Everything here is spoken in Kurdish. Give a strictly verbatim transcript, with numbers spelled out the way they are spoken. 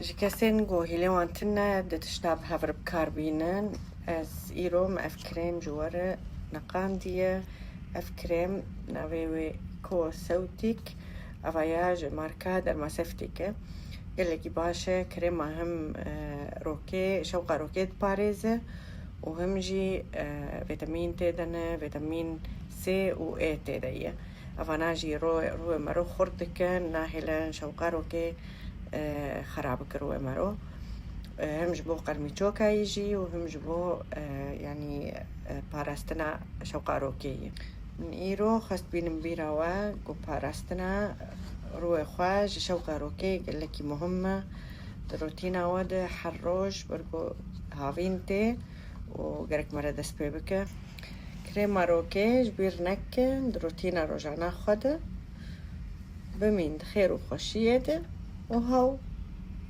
Ji kesên ku hîlê wan tune di tişta bi hev re bi kar bînin, ez îro me ev krêm ji we re neqandiye. Ev krêm navê wê Ko Sewtîk, eva ya ji marka Dermaseftik e. Gelekî baş e, krêma him, e, rokê, şewqa rokê diparêze û him jî, e, vîtamîn tê de ne, vîtamîn C û E tê de ye. Evana jî ro-, rûyê mero xurt dikin, nahêlin şewqa rokê, e, xerab bike rûyê mero. E, him ji bo qermîçoka yî jî û him ji bo, e, yanî, e, parastina şewqa rokê yî. Min îro xwest bînim bîra we ku parastina rûyê xwe ji şewqa rokê gelekî muhim e. Di rotîna we de her roj ber ku havîn tê û gerek me re dest pê bike. Krêma rokê ji bîr nekin di rotîna rojana xwe de. Bimîn di xêr û xweşiyê de û hew